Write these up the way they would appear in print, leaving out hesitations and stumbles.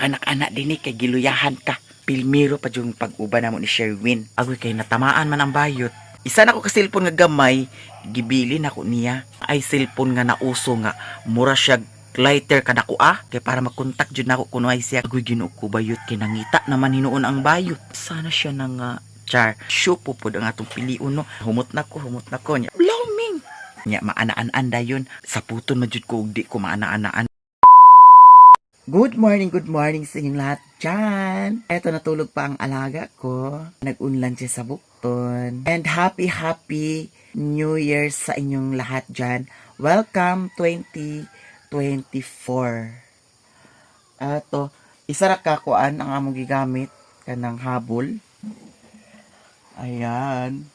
Mag anak-anak dinhi kay giluyahan ka. Pilmiro pa yung pag-uban namo ni Sherwin. Agoy, kay natamaan man ang bayot. Isa na ko ka cellphone nga gamay, gibili na ko niya. Ay, cellphone nga nauso nga mura siya lighter kada ko ah. Kay para makontak jud nako kuno ay siya. Agoy, Ginoo ko, bayot, kay nangita naman hinuon ang bayot. Sana siya na nga char. Shupo pod ang atong piliun, no. Humot na ko, humot na ko niya. Blooming. Nya maanaan-an dayon. Sa puton man jud ko ug di ko maanaan-an. Good morning sa inyong lahat dyan. Eto, natulog pa ang alaga ko. Nag-unlan siya sa bukton. And happy, happy New Year sa inyong lahat dyan. Welcome 2024. Eto, isa ra ka kuan ang among gigamit kanang habol. Ayan.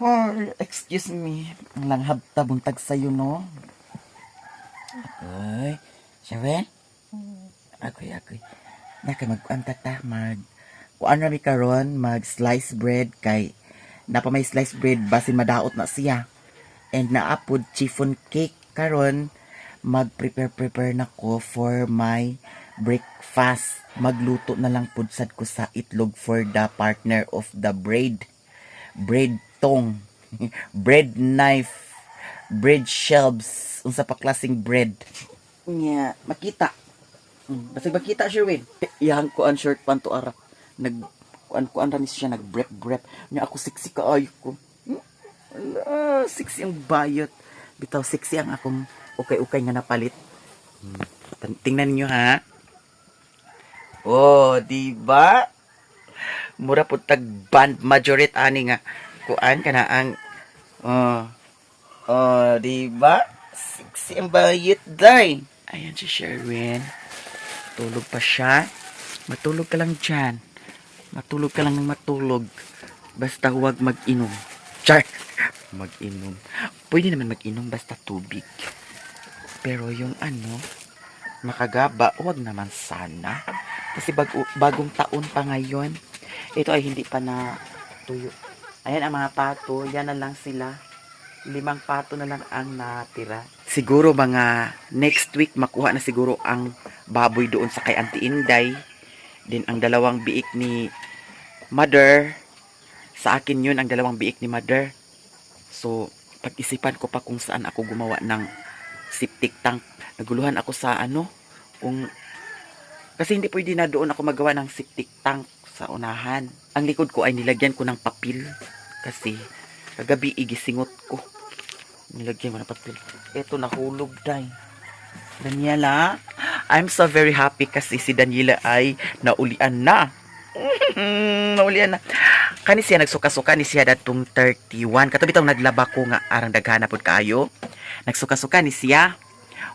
Oh, excuse me. Ang langhab ta buntag sayo, no? Agoy. Sharon? Agoy, agoy. Naka magkuan ta ta, mag kuan ra mi karon, mag slice bread kay napa may slice bread, basin madaot na siya. And naapod chiffon cake karon, mag prepare prepare na ko for my breakfast. Magluto na lang pud sad ko sa itlog for the partner of the bread. Bread tong, bread knife, bread shelves, unsa pa klaseng bread. Nya, makita. Basig makita, Sherwin. Iyang kuan short pan to ara. Nag kuan kuan ra ni siya, nag brep brep. Nya ako, sexy kaayo ko. Ala, sexy ang bayot. Bitaw, sexy ang akong ukay-ukay nga napalit. Tingnan niyo ha. Oh, di ba? Mura pud tag band majorette ani nga kuan kana ang, oh. Oh, di ba? Sexy ang bayot day. Ayan si Sherwin. Tulog pa siya. Matulog ka lang dyan. Matulog ka lang ng matulog. Basta huwag mag-inom. Char! Mag-inom. Pwede naman mag-inom basta tubig. Pero yung ano, makagaba, huwag naman sana. Kasi bagong taon pa ngayon. Ito ay hindi pa na tuyo. Ayan ang mga pato. Yan na lang sila. 5 pato na lang ang natira. Siguro mga next week makuha na siguro ang baboy doon sa kay Auntie Inday. Din ang dalawang biik ni Mother. Sa akin yun ang dalawang biik ni Mother. So, pag-isipan ko pa kung saan ako gumawa ng septic tank. Naguluhan ako sa ano, kung kasi hindi pwede na doon ako magawa ng septic tank sa unahan. Ang likod ko ay nilagyan ko ng papel kasi kagabi igisingot ko. Nilagyan ko ng papel. Ito, nahulog day. Daniela, I'm so very happy kasi si Daniela ay naulian na. Naulian na. Kani siya nagsuka-suka ni siya datong 31. Kato bitong naglaba ko nga arang daghana pud kaayo. Nagsuka-suka ni siya.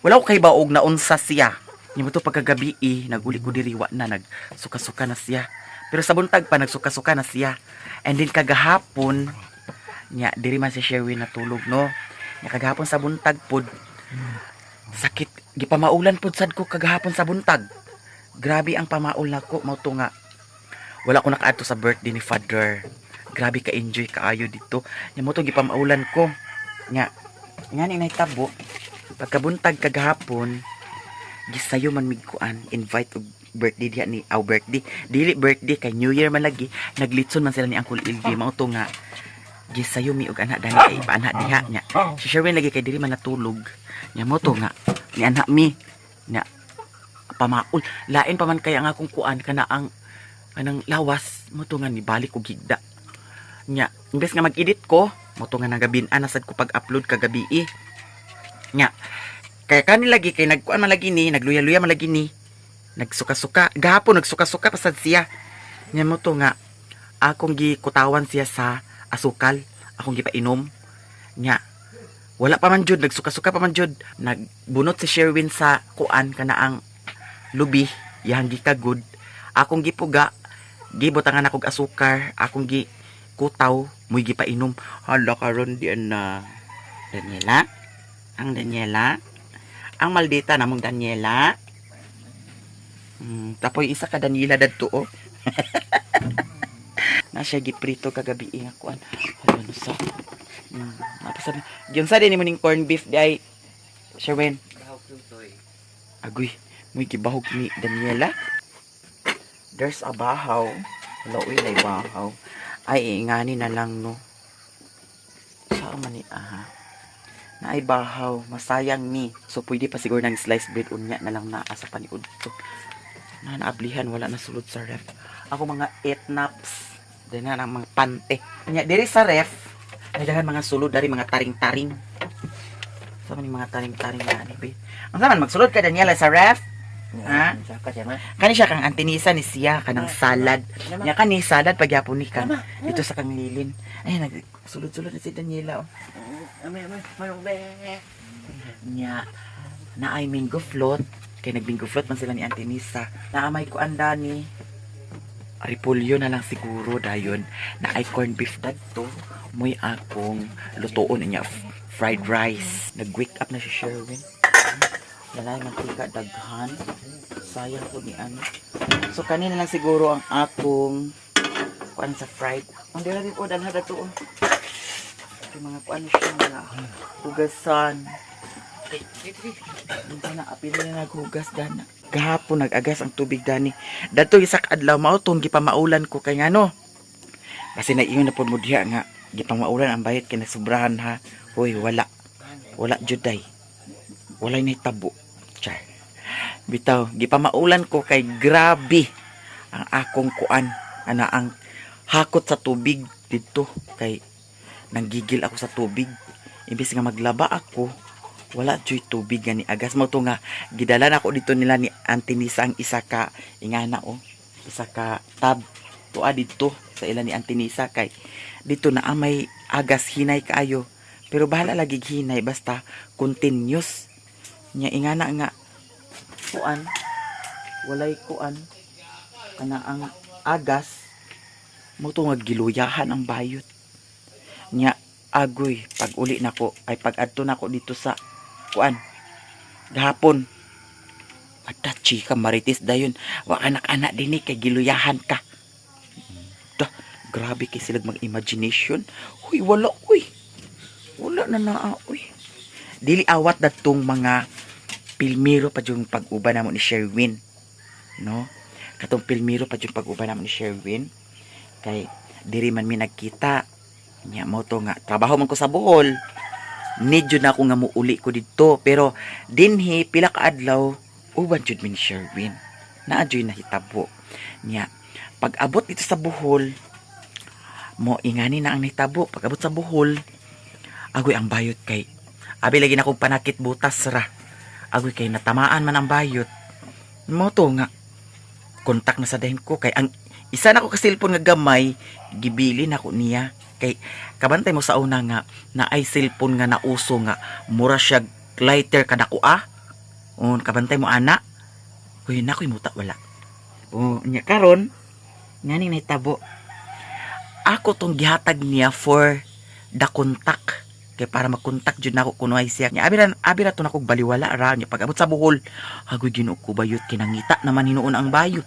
Wala ko kay baog na unsa siya. Nya to pagkagabi eh, naguli ko diri, wa na, nagsuka-suka na siya. Pero sa buntag pa nagsuka-suka na siya. And then kagahapon nya diri man si Sherwin natulog, no. Nya kagahapon sa buntag pod, sakit, gipamaulan pod sad ko kagahapon sa buntag. Grabe ang pamaul nako, mao to nga wala ko nakaadto sa birthday ni Father. Grabe ka enjoy kaayo dito. Nya mo to gipamaulan ko. Nya nga ni nahitabo pagkabuntag kagahapon, gisayo man mig kuan, invite og birthday diha ni aw birthday, dili birthday kay New Year man lagi, naglitson man sila ni Uncle Ilvi, mao to nga gisayo mi og anak dani kay paana diha. Nya si Sherwin lagi kay diri man natulog. Nya mo to nga ni anak mi. Nya pamaul, lain pa man kay ang akong kuan kana ang kanang lawas, mo to nga nibalik og higda. Nya imbes nga mag-edit ko, mo to nga nagabin-an na sad ko pag-upload kagabi eh. Nya kaya kani lagi kay nagkuan man lagi ni, nagluya-luya man lagi ni, nagsuka-suka gahapon, nagsuka-suka pa sad siya. Nya mo to nga akong gikutawan siya sa asukal, akong gipainom. Nya wala pa man jud, nagsuka-suka pa man jud. Nagbunot si Sherwin sa kuan kana ang lubi, yahang gikagud, akong gipuga, gibutangan akong asukar, akong gi kutaw, mo'y gipainom. Hala, karon di na Daniela, ang Daniela, ang maldita namong Daniela. Tapoy isa ka Daniela dadto oh. Na siya giprito kagabi nga kuan. Hala no sa. Napasad. Giunsa din nimo ning corn beef di ay, Sherwin? Agoy, May gibahog ni Daniela. There's a bahaw. Wala, uy, lay bahaw. Ay, ingani na lang, no. Saan man ni aha? Na ay bahaw, masayang ni. So pwede pa siguro ng slice bread unya na lang naa sa paniud to. Na naablihan, wala na sulod sa ref. Ako mga etnaps. Dahil na ang mga pante. Nya diri sa ref, ay daghan mga sulod dari, mga taring-taring. Sa man yung mga taring-taring na ani be? Ang saman magsulod ka, Daniela, sa ref? Ha? Saka siya ma. Kani siya kang antinisa ni siya kanang salad. Nya kani salad pagyapon ni kang dito sa kang lilin. Ay, nagsulod-sulod na si Daniela, oh. Ame ame manong be. Nya na ay mango float kay nag-mango float man sila ni Auntie Nisa. Naa may kuan dani. Repolyo na lang siguro dayon na ay corned beef dadto moy akong lutuon niya fried rice. Nag-wake up na si Sherwin. Walay mantika daghan. Sayang po ni ano. So kanina lang siguro ang akong kuan sa fried. Ang dira rin po dalha dato, oh. Yung mga kuan siya, mga hugasan. Hindi na apil na naghugas dana. Gahapon nag-agas ang tubig dani. Dadto isa ka adlaw mao tong gipamaulan ko kay ngano. Kasi naiingon na pod mo diha nga gipamaulan ang bayot kay nasubrahan ha. Hoy, wala. Wala juday. Walay nahitabo. Char. Bitaw, gipamaulan ko kay grabe ang akong kuan ana ang hakot sa tubig didto kay nanggigil ako sa tubig. Imbis nga maglaba ako, wala joy tubig nga ni agas mo to nga gidala na ako dito nila ni Auntie Nisa ang isa ka ingana, oh, isa ka tab tuwa didto sa ila ni Auntie Nisa kay dito na may agas, hinay kaayo, pero bahala lagi hinay basta continuous nya ingana nga kuan, walay kuan kana ang agas mo to nga giluyahan ang bayot nya. Agoy, pag uli nako ay pag adto nako dito sa kuan gahapon at chika maritis dayon, wa anak anak dinhi kay giluyahan ka da. Grabe kay sila mag imagination. Huy, wala, uy, wala na naa, uy. Dili awat datong mga pilmiro pa yung pag-uban namo ni Sherwin, no? Katong pilmiro pa yung pag-uban namo ni Sherwin kay diri man mi nagkita nya. Mo to nga trabaho man ko sa Bohol, need jud na ako nga muuli ko didto, pero dinhi pila ka adlaw uban jud mi ni Sherwin. Naa jud nahitabo nya. Pag abot dito sa Bohol mo, ingani na ang nahitabo. Pag abot sa Bohol, agoy ang bayot kay abi lagi na akong panakit, butas ra. Agoy kay natamaan man ang bayot mo to nga kontak na sa dahin ko kay ang isa na ko ka cellphone nga gamay gibili na ko niya kay kabantay mo sa una nga na ay cellphone nga nauso nga mura siya lighter kadako ah. Oh, kabantay mo ana. Uy, nakoy muta, wala. Oh, nya karon ngani nahitabo, ako tong gihatag niya for the contact kay para makontak jud nako kuno ay siya. Nya abi ra to nako baliwala ra nya. Pag abot sa Bohol, agoy, Ginoo ko, bayot, kinangita naman hinuon ang bayot.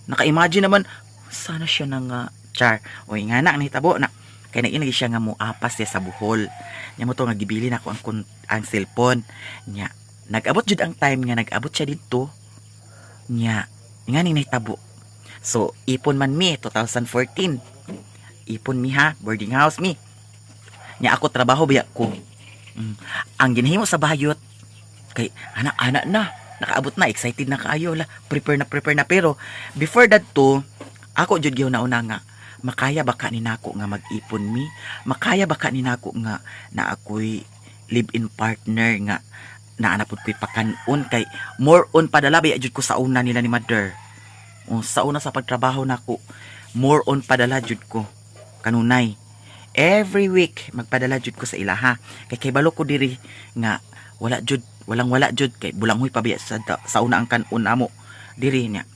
Naka-imagine naman sana siya na nga char. Oy, nga na ang nahitabo na kay nainagi siya nga moapas siya sa Bohol nya. Mo to nga gibili nako ang cellphone nya. Nag-abot jud ang time nga nag-abot siya didto nya. Nga ning nahitabo, so ipon man mi 2014, ipon mi ha, boarding house mi nya. Ako trabaho biya ko. Ang ginahimo sa bayot kay anak-anak na nakaabot na, excited na kaayo la, prepare na, prepare na. Pero before that to ako jud una nga makaya ba ka ni nako nga mag-ipon mi, makaya ba ka ni nako nga na ako'y live-in partner nga naa na pud ko'y pakanon kay more on padala ba jud ko sa una nila ni mother. O, sa una sa pagtrabaho nako, more on padala jud ko kanunay. Every week magpadala jud ko sa ilaha kay kay balo ko diri nga wala jud, walang wala jud kay bulanghoy pa biya sa una ang kanon amo diri niya.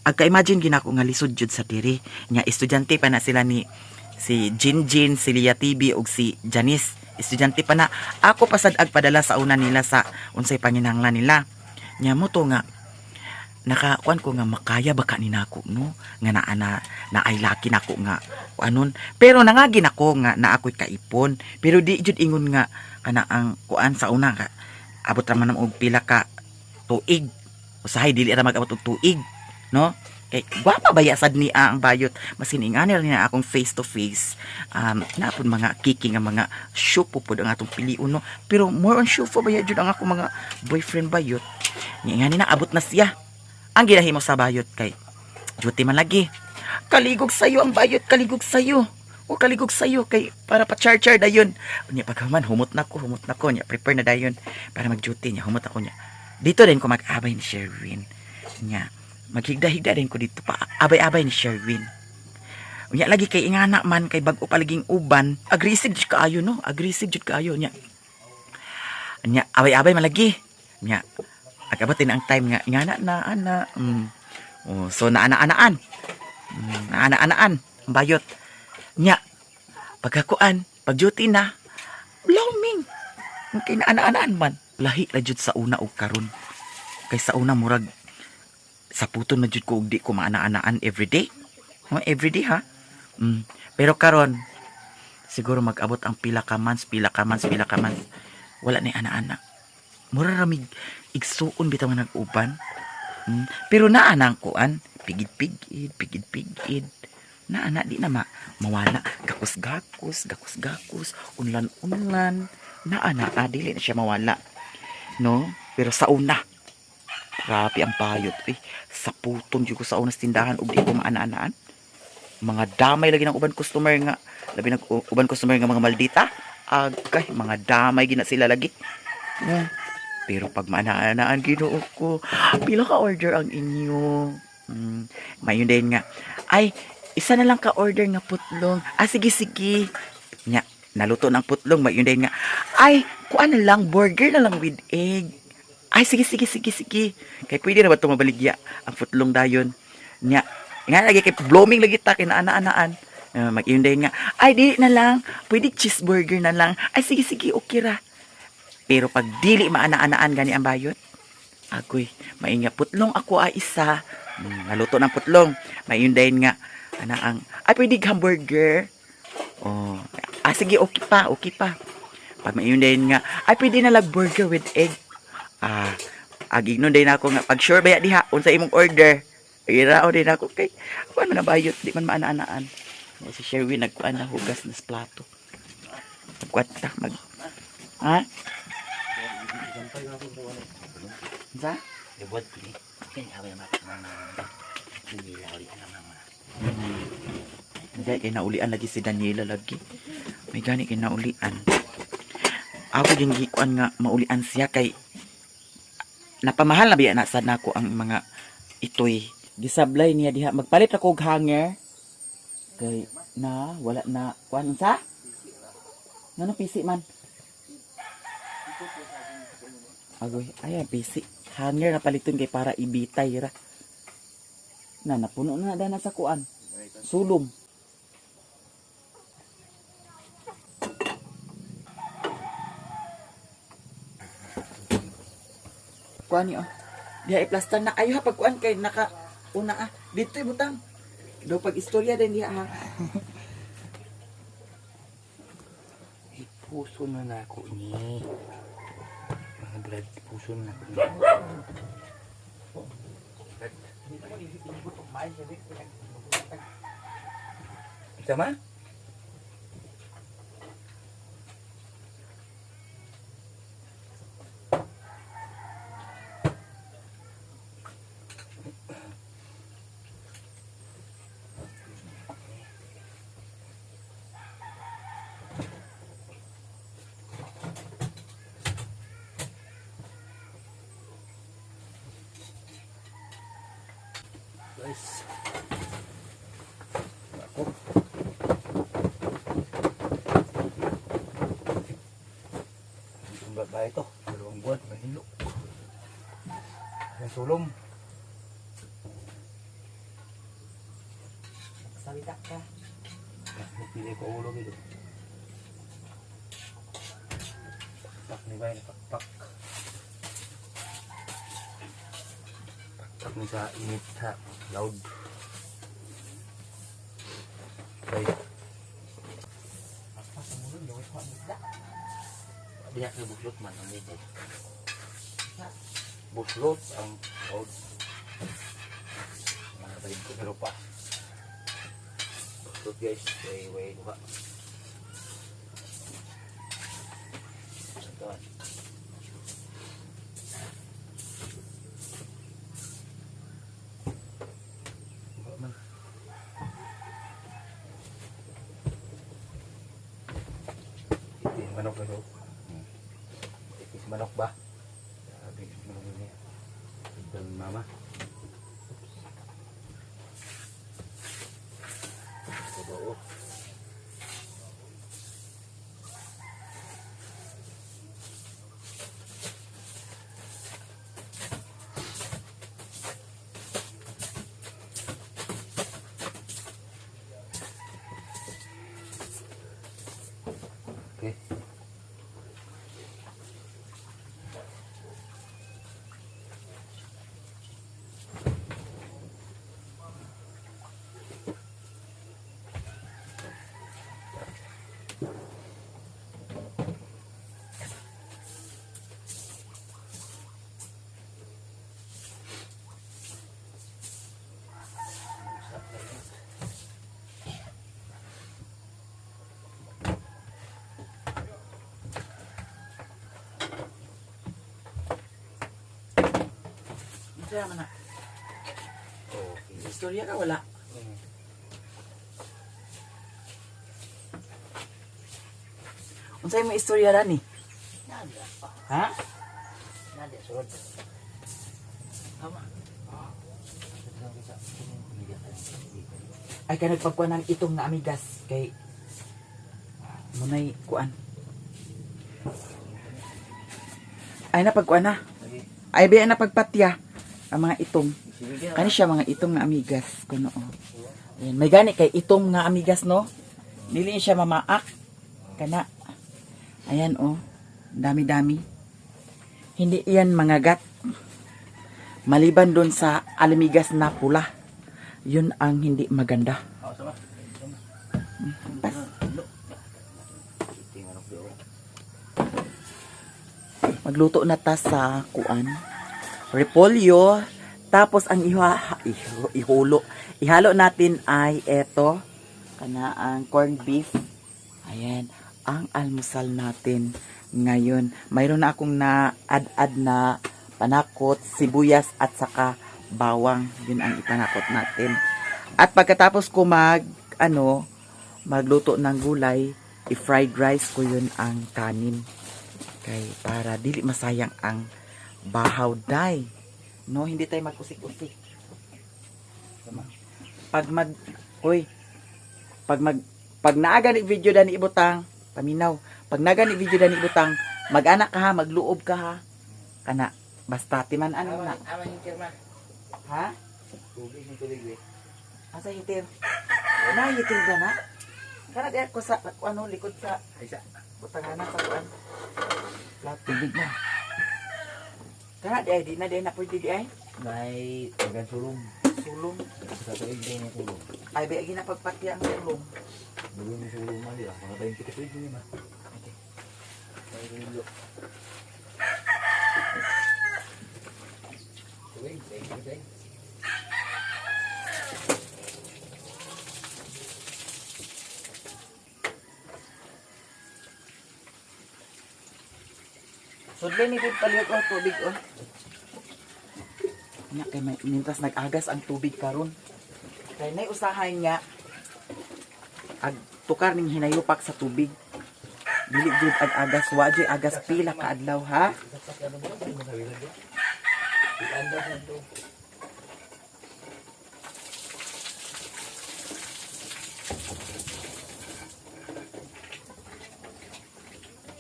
Agka-imagine ginako nga lisod jud sa diri nya. Estudyante pa na sila ni si Jin Jin, si Lia TV ug si Janice. Estudyante pa na ako pa sad agpadala sa una nila sa unsay panginahanglan nila nya. Mo to nga naka kuan ko nga makaya ba ka ni nako, no, nga naa na na ay laki nako nga kuanon. Pero nangagi nako nga na ako'y kaipon, pero di jud ingon nga kana ang kuan sa una ka abot ra man og pila ka tuig. Usahay dili ra mag-abot og tuig, no? Kay gwapa ba ya sad niya ang bayot, masin ingani ra niya akong face to face. Naa pud mga kiki nga mga syupo pud ang atong pilion, no? Pero more on syupo ba ya jud ang akong mga boyfriend bayot. Nya ingani na abot na siya. Ang ginahimo sa bayot kay duty man lagi. Kaligog sayo ang bayot, kaligog sayo. O kaligog sayo kay para pa char-char dayon. Nya pagkaman humot na ko, humot na ko nya, prepare na dayon para mag-duty nya, humot ako nya. Dito din ko mag-abay ni Sherwin. Nya maghigda-higda din ko dito pa abay-abay ni Sherwin. Unya lagi kay ingana man kay bag-o palaging uban, aggressive jud kaayo, no? Aggressive jud kaayo nya. Nya abay-abay man lagi. Nya agabot din ang time nga ingana na ana. Oh, so naana-anaan. Naana-anaan ang bayot. Nya pagkakuan, pag duty na, blooming. Kay naana-anaan man. Lahi ra jud sa una og karon. Kay sa una murag sa puton na jud ko og di ko maana-anaan everyday. Oh, everyday ha. Pero karon siguro mag-abot ang pila ka months, pila ka months, pila ka months. Wala ni ana-ana. Mura ra mig igsuon bitaw nga nag-uban. Pero naa na ang kuan, pigid-pigid, pigid-pigid. Naa na, di na mawala. Gakus-gakus, gakus-gakus, unlan-unlan. Naa na, dili na siya mawala. No? Pero sa una, grabe ang bayot. Eh, sa puton jud ko sa una sa tindahan ug di ko maana-anaan. Mga damay lagi ng uban customer nga, labi nag uban customer nga mga maldita. Agay, mga damay gina sila lagi. Pero pag maana-anaan, Ginoo ko, pila ka order ang inyo? Mayon din nga. Ay, isa na lang ka order nga putlong. Ah, sige, sige. Nya, naluto ng putlong, mayon din nga. Ay, kuan na lang, burger na lang with egg. Ay, sige, sige, sige, sige. Kay pwede na ba ito mabaligya ang putlong dayon? Nya, nga lagi kay blooming lagi ta kay naana-anaan. Mag-iyon din nga. Ay, di na lang. Pwede cheeseburger na lang. Ay, sige, sige, okay ra. Pero pag dili maana-anaan gani ang bayot, agoy, mainga putlong ako ay isa. Naluto ng putlong. Mayon din nga. Ana ang, ay pwede hamburger. Oh, ah sige, okay pa, okay pa. Pag mayon din nga, ay pwede na lang burger with egg. Ah, agignon din ako nga pag sure ba ya diha unsa imong order. Irao din ako kay kuan man na bayot, di man maana-anaan. Si Sherwin nagkuan na hugas na sa plato. Nagkuan ta mag. Ha? Unsa? Ibuat ko ni. Kaya away mat mga nila uli ang mga. Hindi kay naulian lagi si Daniela lagi. May gani kay naulian. Ako yung gikuan nga maulian siya kay napamahal na biya na sad nako ang mga itoy. Gisablay niya diha magpalit ako og hanger. Kay na wala na kuan unsa? Ngano PC man? Agoy, ay PC. Hanger na paliton kay para ibitay ra. Na napuno na na sa kuan. Sulom. Kuan niyo. Diha i-plaster na ayo ha pagkuan kay naka una ah. Dito ibutang. Daw pag istorya din diha ha. Ipuso na nako ni. Mga brad, puso na nako ni. Tama? Guys. Ako. Itong babae ito. 2 buwan, mahilo. Ang sulom. Salita ka. Pili ko ulo gito. Pakpak ni bay, pakpak. Pakpak ni sa init sa loud. Bay. Diya ka buklot man ang nito. Buslot ang road. Mga tayo ko pero pa. Buslot guys, way way duha. Saan? Duha man. Ito yung manok na to. Ito si manok ba? Grabe, manok niya. Ito ang mama. Oops. Ito ba, oh. Okay. Unsa man na? Okay. Istorya ka wala? Unsa imong istorya rani? Nada pa. Ha? Nada sulod. Tama. Ay ka nagpagkuan ng itong na amigas kay munay kuan. Ay napagkuan na. Ay biya na pagpatya ang mga itong. Kani siya mga itong nga amigas kuno oh. Ayan, may gani kay itom nga amigas no. Dili siya mamaak kana. Ayan oh. Dami-dami. Hindi iyan mangagat. Maliban doon sa alamigas na pula. Yun ang hindi maganda. Oh, sama. Pas. Ito yung manok doon. Magluto na ta sa kuan. Repolyo. Tapos ang ihulo. Ihalo natin ay eto. Kana ang corned beef. Ayan. Ang almusal natin ngayon. Mayroon na akong na-add-add na panakot, sibuyas at saka bawang. Yun ang ipanakot natin. At pagkatapos ko magluto ng gulay, i-fried rice ko yun ang kanin. Kay para dili masayang ang bahaw day. No, hindi tayo mag-usik-usik. Pag mag Uy, pag mag pag naaga ni video dani ibutang, paminaw. Pag naga ni video dani ibutang, mag-anak ka ha, magluob ka ha. Kana basta timan-an mo na. Ama yung kirma. Ha? Tubig yung tubig eh. Asa hitir? Na hitir ka na? Kana di ako sa ano likod sa Ay, sa. butanganan sa kuan. Plato. Tubig na. Kana di ay di na di ay na pwede di ay. May tagan sulong. Sulong. Sa tubig din yung sulong. Ay ba ginapagpatya ang sulong. Dulu yung sulong man di ah. Mga 20 ka tubig din ma. Okay. Ay, dulo. Tubig, tubig, tubig. Sudli ni gud palihog oh tubig oh. Nya kay may mintas nag-agas ang tubig karon. Kay nay usahay nga ag tukar ning hinayupak sa tubig. Dili jud ag agas wa jud agas pila ka adlaw ha. Saksak ano mo? Ano mo sabi lang Ianda sa to.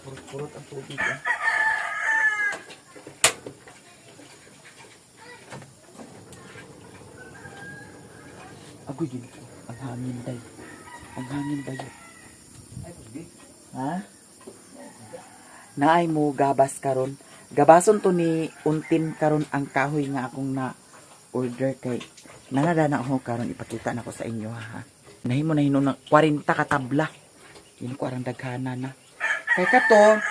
Purot-purot ang tubig eh. Agoy gid ang hangin day. Ang hangin day. Ay, sige. Ha? Naay mo gabas karon. Gabason to ni untin karon ang kahoy nga akong na order kay nangada na ako karon ipakita na ko sa inyo ha. Nahimo na hinon ng 40 ka tabla. Yun ko arang daghana na. Kay kato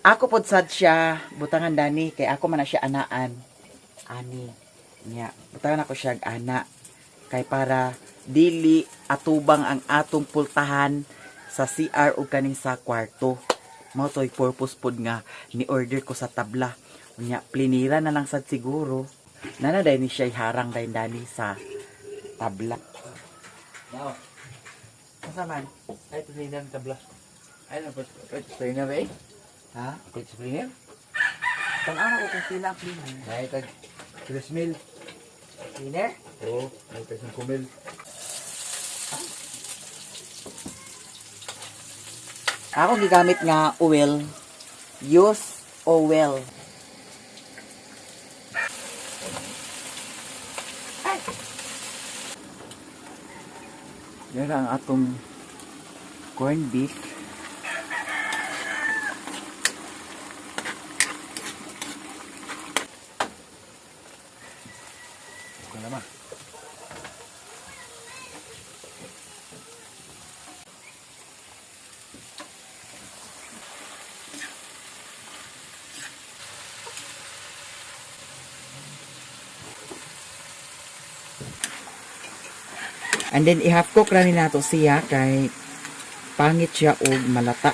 Ako pod sad siya butangan dani kay ako man na siya anaan. Ani nya butangan ako siya og ana kay para dili atubang ang atong pultahan sa CR ug kaning sa kwarto. Mao to'y purpose pod nga ni order ko sa tabla. Unya plinira na lang sad siguro. Nana dai ni siya harang dai dani sa tabla. Now, Asa man? ay pliner ang tabla. Ay, na pliner ba eh? Ha? Pliner? Tan-aw na ko kung pila ang pliner. Ay, tag 3 mil. Pliner? Oo, ay tag 5 mil. Ako gigamit nga oil. Use oil. Ay! Yan ang atong corned beef. Bukan naman. And then i-half cook ra ni nato siya kay pangit siya og malata.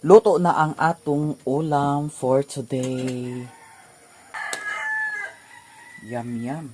Luto na ang atong ulam for today. Yum yum.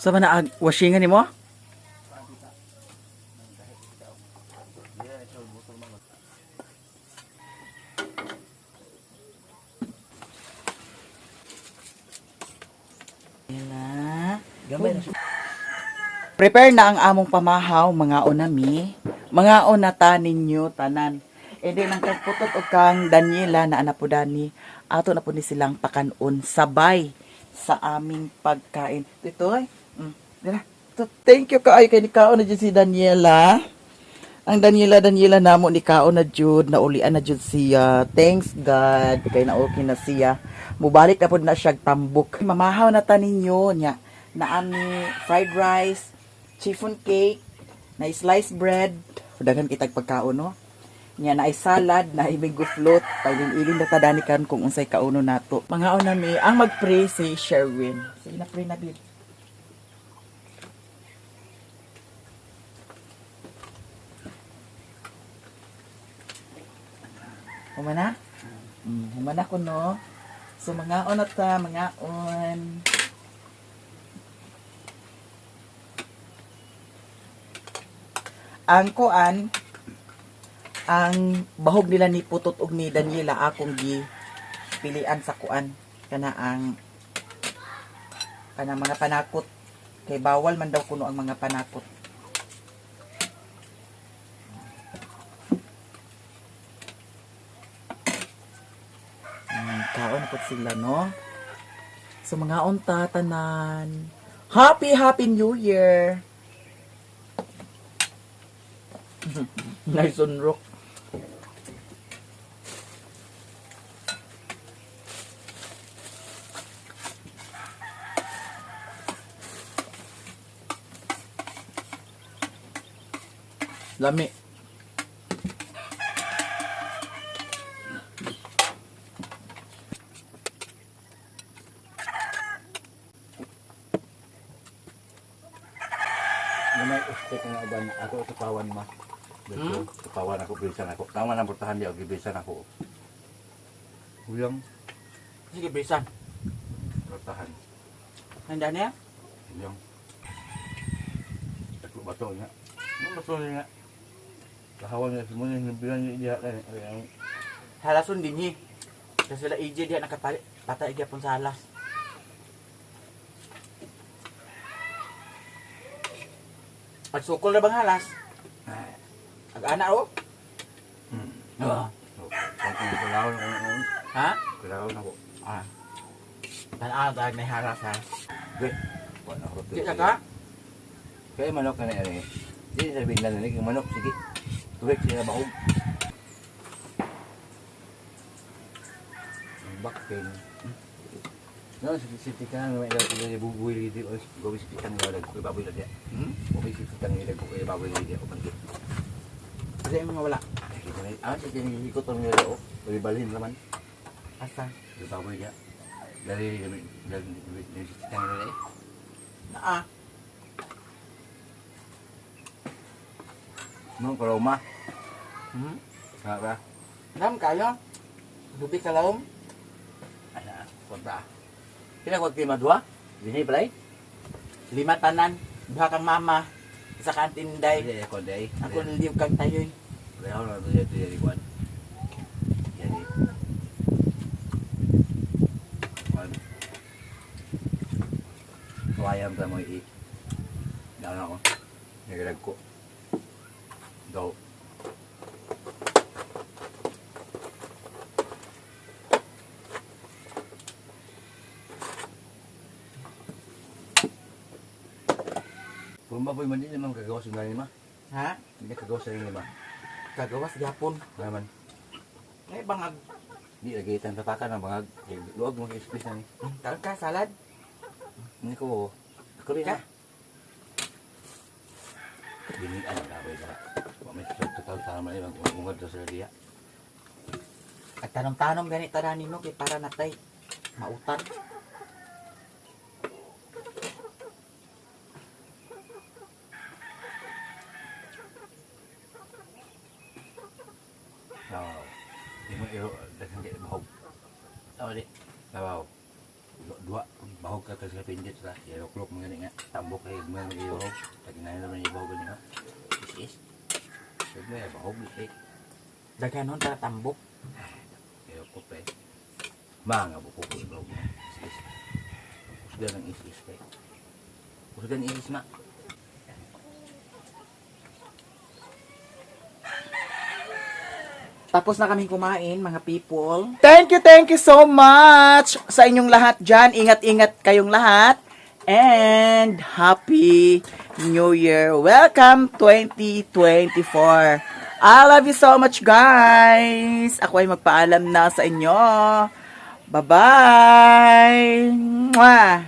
Sa man na washingan nimo? Yan. Gamay na siya. Prepare na ang among pamahaw, mga onami. Mga onata ninyo, tanan. E di nang kang Putot o kang Daniela na anak po dani, ato na po ni silang pakanon sabay sa aming pagkain. Dito ay. Dira. So, thank you kaayo kay ni kaon na jud si Daniela. Ang Daniela Daniela namo ni kaon na jud, naulian na jud siya. Thanks God kay na okay na siya. Mubalik na pud na siya tambok. Mamahaw na ta ninyo nya. Naami fried rice, chiffon cake, na sliced bread. Daghan kitag pagkaon, no. Nya na ay salad, na ay mango float. Pailin-ilin na ta dani karon kung unsay kauno nato. Mangaon na mi ang mag-pray si Sherwin. Sige na, pray na, babe. Humana? Humana ko, no? So, mangaon na ta, mangaon. Ang kuan, ang bahog nila ni Putot og ni Daniela akong gi pilian sa kuan kana ang kana mga panakot kay bawal man daw kuno ang mga panakot. Kaon na po sila, no? So, mga unta, tanan. Happy, Happy New Year! Nice on rock. Lami. Gamay uste ka nga uban ako tupawan ma. Dito, tupawan ako bilisan ako. Tama na portahan di ako bilisan ako. Huyang Sige, bilisan. portahan. Handa na yan? Huyang. Taklo bato nga. Ano bato nga? Kahawan niya mo niya bilang niya diha kay ang Halason din hi. Kasi sila EJ diha nakapali. Patay gyapon sa halas. Pagsukol na bang halas? Ag-ana oh. Oh. Kailangan ako noon. Ha? Kailangan ako. Ah. Tanaw tag may haras ha. Ge. Wala ako. Di na ka? Kaya manok ka na yan eh. Di sabihin lang na yung manok. Sige. Tuwik sila bahog. Ang back pain. No, sige, sige ka na. May ilang sila bubuhay dito. Gawin sige ka na lang. Kuya baboy na diya. Hmm? Okay, sige ka na lang. Kuya baboy na diya. Upang Kasi yung mga wala. Ah, sige, nilikot ang nila. Oh, balin naman. Asa? Kuya baboy diya. Dali, dali, dali, dali, sige ka na lang eh. Naa. No, karoma. Hmm? Nga ba? Dam kayo. Dubi ka laom. Ana, konta. Kila ko kay madua? Dini palay? Lima tanan. Duha kang mama. Isa ka ang tinday. Dili ako day. Ako niliw kang tayoy. Kaya na to dito dili kwan. Yani. Kwan. Kawayam ta mo i. Daan ako. Nagalag ko. Daw. Kung baboy man din naman kagawa sa nani ma. Ha? Hindi kagawa sa nani ma. Kagawas gyapon. Naman. Ay bangag. Di lagi tan tapakan ang bangag. Luwag mo space na ni. Kaon ka salad. Hindi ko. Ako rin Ka? ha. Binian ang kaboy ka. Wa may total tama ni mag-ungad sa diya. At tanong-tanong gani tanan nino kay para natay mautan. Wow. Di mo iro daghang kay bahog. Tama di. Wow. Dua bahog ka kasi pindit sa iroklok mga ni nga tambok kay mga iyo. Taginayon naman yung bahog ni ha. Is is. Huwag mo ya bahog eh. Daghan nun para tambok. Iroklok eh. Mga buko ko bahog. Is is. Kusgan ang is is kay. Kusgan is is ma. Tapos na kaming kumain, mga people. Thank you so much sa inyong lahat dyan. Ingat-ingat kayong lahat. And Happy New Year. Welcome 2024. I love you so much, guys. Ako ay magpaalam na sa inyo. Bye-bye. Mwah!